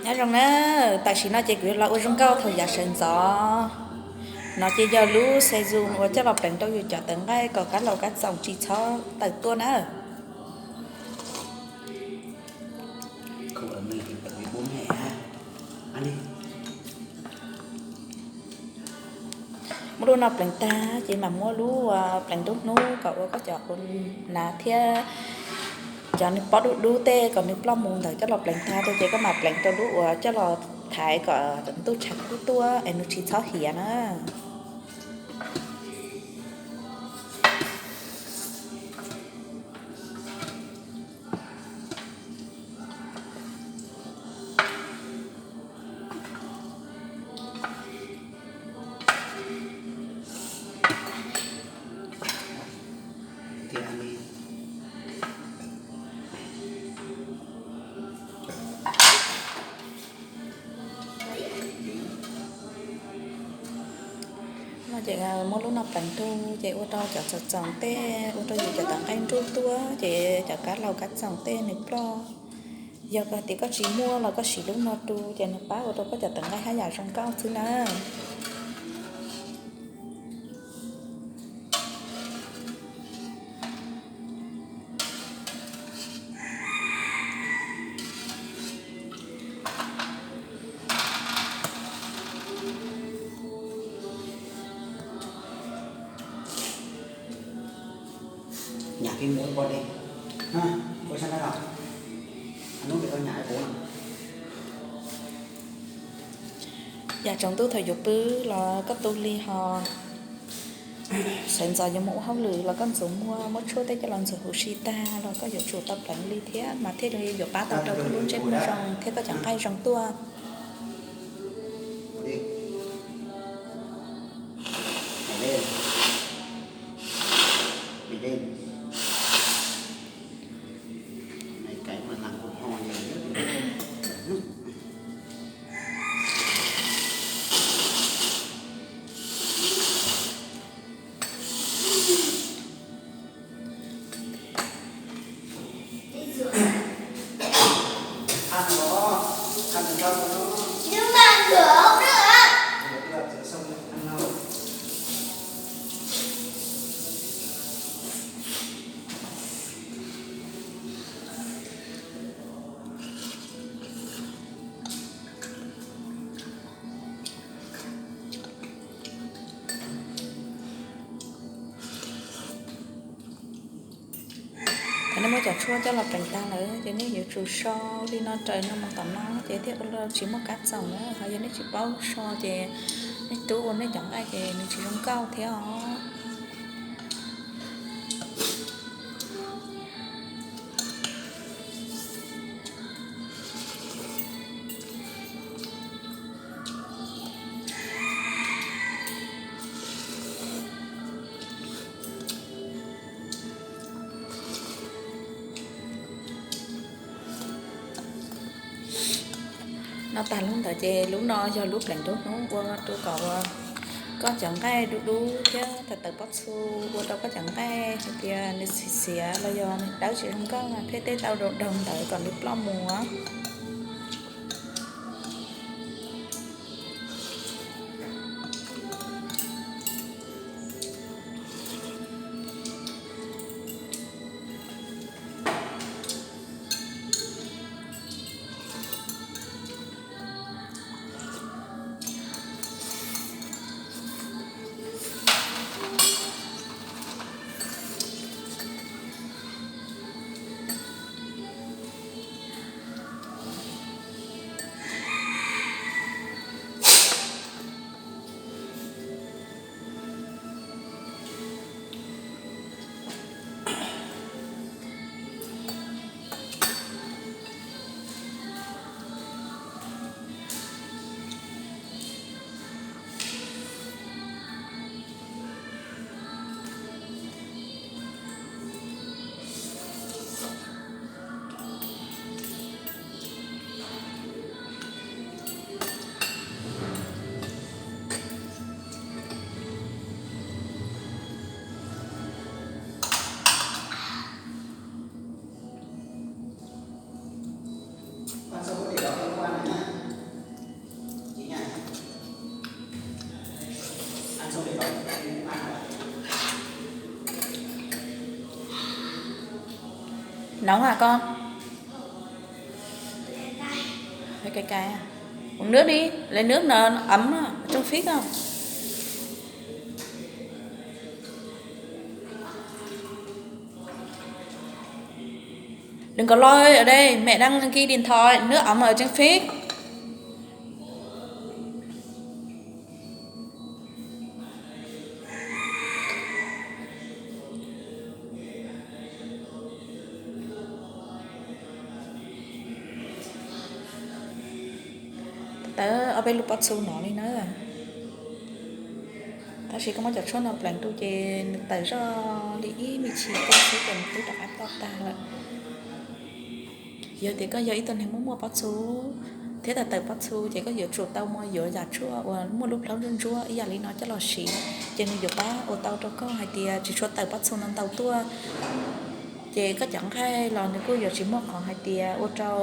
Nyob zoo na, tam sim no ces kuv yuav los ua zoo nkauj thaum yav sawv ntxov. No ces yog lub sezum uas coj los pleev rau yus cov tawv nqaij kom kab laus kab txoos tsis txhob tawm tuaj na. Muab lub no pleev tag ces mam muab lub uas pleev nruab hnub kom ua koj cov qus nas thiab cov nws pob dub dub tej kom nws ploj mus ntawd coj los pleev tag rau ces koj mam pleev rau lub uas coj los thaiv kom ntuj tshav kub tuaj es nws tsis txhob hiav na. No ces muab lub no pleev rau ces ua rau cov txoos txoos tej ua rau yus cov tawv nqaij nruj tuaj ces cov kab laus kab txoos tej nws ploj. Yog tias koj tsis muaj los koj siv lub no rau ces nws pab ua rau koj cov tawv nqaij haj yam zoo nkauj xwb na. Yam tsaus ntuj thaum yuav pw los koj tu li ho sawv ntxov yuav mus ua hauj lwm los koj ntxuav muag muab tshuaj tej coj los ntxuav huv si tag los koj yuav tsum tau pleev li thiab mas thiaj li yuav pab tau rau koj lub ntsej muag zoo thiab koj cov nqaij zoo tuaj. Thaum nej muab cov tshuaj coj los pleev tag lawm ces nej yuav tsum so li no raws no mus tom no ces thiaj ua tsis muaj kab txoos na. Ho yog nej tsis paub so ces nej rub ua nej cov nqaij ces nws tsis zoo nkauj thiab os. No tag lub ntawd ces lub no yog lub pleev nruab hnub ua rau kom ua koj cov nqaij dub dub thiab tawv tawv pob txha ua rau koj cov nqaij hais tias nws xiav xiav los yog nws dawb tsis zoo nkauj pheej tej tau daug daug ntawd kom nws ploj mus. Nóng hả con? Hơi cay cay à? Uống nước đi, lấy nước nó ấm mà, trong phích không? Đừng có lôi ở đây, mẹ đang ghi điện thoại, nước ấm ở trên phích. Tawm ob peb lub pob txhuv no li na. Tab sis koj muab cov tshuaj no pleev rau ces nws tawm zoj li ib me chim tej xwb ces nws twb rov qab ploj tag lawm. Yog tias koj yog ib tug neeg muaj muaj pob txhuv thiab tawm tawm pob txhuv ces koj yuav tsum tau muab yuav yam tshuaj uas muaj lub plaub ntsuab ntsuab ib yam li no coj los siv, ces nws yuav pab ua tau rau koj hais tias tsis tshua tawm pob txhuv ntau ntau tuaj. Ces koj cov nqaij los nws kuj yuav tsis muaj qhov hais tias ua rau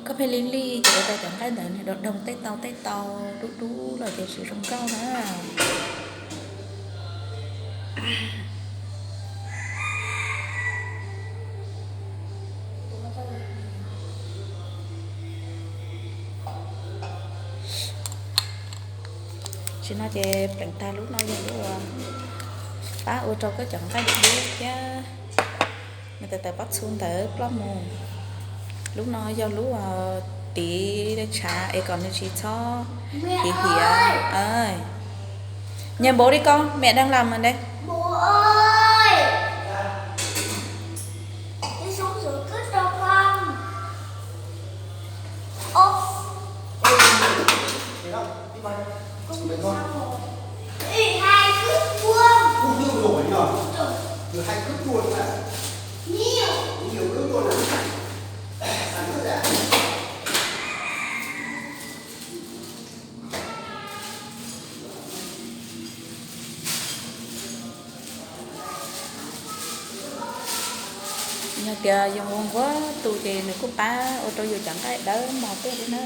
koj pheej li li ces ua rau cov nqaij ntawd nws doog tej tau tej tau dub dub lawm ces tsis zoo nkauj na. Tsis no ces pleev tag lub no yog lub uas pab ua rau koj cov nqaij dub dub thiab nws tawm tawm pob txhuv ntawd ploj mus. Lub no yog lub uas tiv tshav es kom nws tsis txhob hiv hiav. Nhai npaum li koj, mẹ đang làm mà đây. Yog tias yus nquag nquag tus ces nws kuj pab ua rau yus cov nqaij dawb mos tuaj thiab na.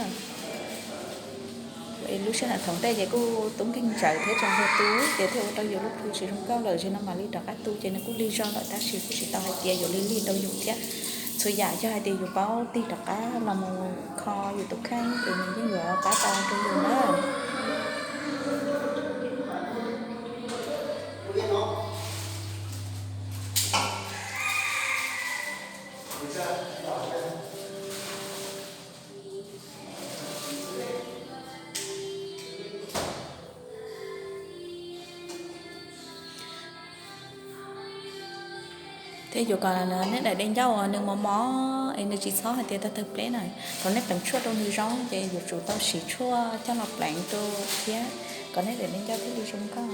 Lub sij hawm thaum ntej ces kuj tub nkeeg ntsawv thiab tseem nquag tu ces thiaj ua rau yus lub plhu tsis zoo nkauj lawm, zaum no mam li rov qab tu ces nws kuj lig zog lawm tab sis kuj tsis tau hais tias yuav lig lig rau yus thiab. Txhua yam yog hais tias yus paub tig rov qab los mus kho yus tus kheej ces nws yeej yuav pab tau rau yus na. Thiab yuav kom neb daim de ncauj uas nws mos mos es nws tsis txhob hais tias tawg tawg pleb na, thaum neb pleev tshuaj rau nws zoo ces yuav tsum tau siv tshuaj coj los pleev rau thiab kom neb daim de ncauj thiaj li zoo nkauj.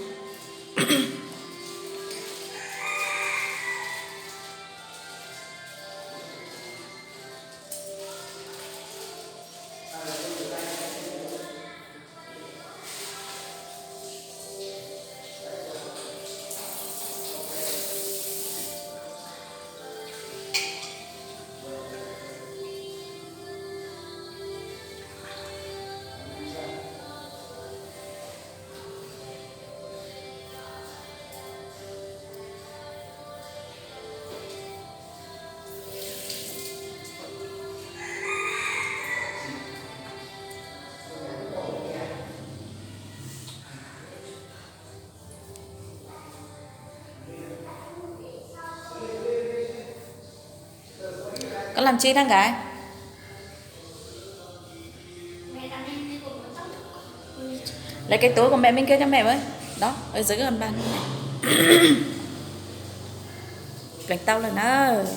Koj lam tsi dab nkav? Lawv kev tuav kom mẹ bên kia cho mẹ với. Đó, ở dưới cái bàn. Pleev tau lawm na,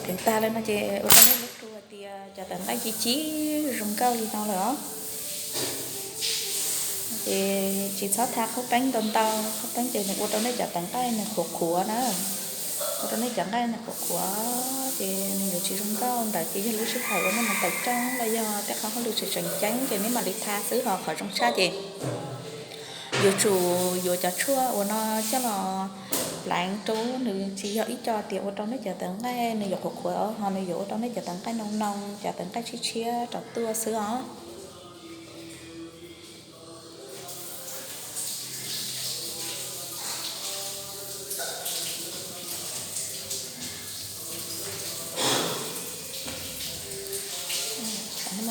pleev tag lawm no ces ua rau neb lub plhu hais tias cov tawv nqaij ci ci zoo nkauj li no lawm os. Ces tsis txhob tha qhaub peeb ntau ntau, qhaub peeb ces nws ua rau nej cov tawv nqaij nws qhuav qhuav na. Ua rau nej cov nqaij nws qhuav qhuav ces nws yuav tsis zoo nkauj. Ntawd ces yog lub sij hawm uas nej mus tawm rooj los yog tej qhov hauj lwm tseem tseem ceeb ces neb mam li tha xwb, ho qhov zoo tshaj ces yuav tsum yuav cov tshuaj uas no coj los pleev rau nws, tsis yog ib co tias ua rau nej cov tawv nqaij nws yuav qhuav qhuav, ho nws yuav ua rau nej cov tawv nqaij noo noo, cov tawv nqaij tshiab tshiab rau tuaj xwb os.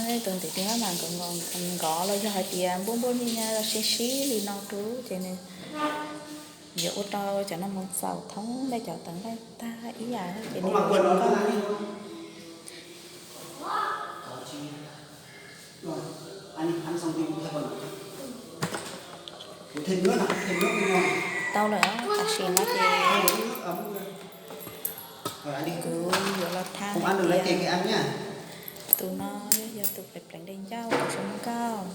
Tus ntiv tis mab mas nkov nkov los yog hais tias npuab npuab nyiaj nyiaj los sib sib li no rau ces nws yuav ua rau cov no mus txaus thoob nej cov tawv nqaij tag ib yam ces nws zoo nkauj. Tau lawm, tam sim no ces kuv yuav los tha hais tias tus no yog tus pleev pleev daim ncauj uas zoo nkauj.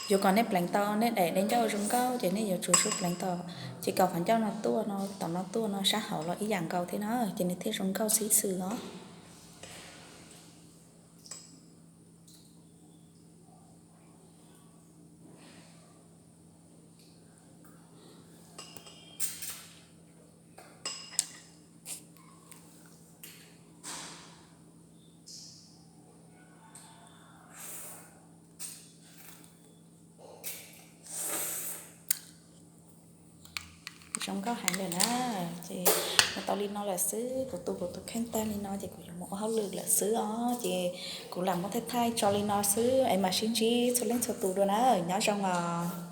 Yuav kom nej pleev tau nej daim daim ncauj zoo nkauj ces nej yuav tsum sub pleev tau, ces kom qhov ncauj no tuaj no, tom no tuaj no sab hauv los ib yam nkaus thiab na, ces nws thiaj zoo nkauj xib xwm os. Zoo nkauj heev lawm na. Ces mus tau li no lawm xwb, kuv tu kuv tus kheej tag li no ces kuv yuav mus ua hauj lwm lawm xwb os. Ces kuv lam muab thaij thaij tso li no xwb es mam sib ntsib txhua leej txhua tus dua na, nyob zoo os.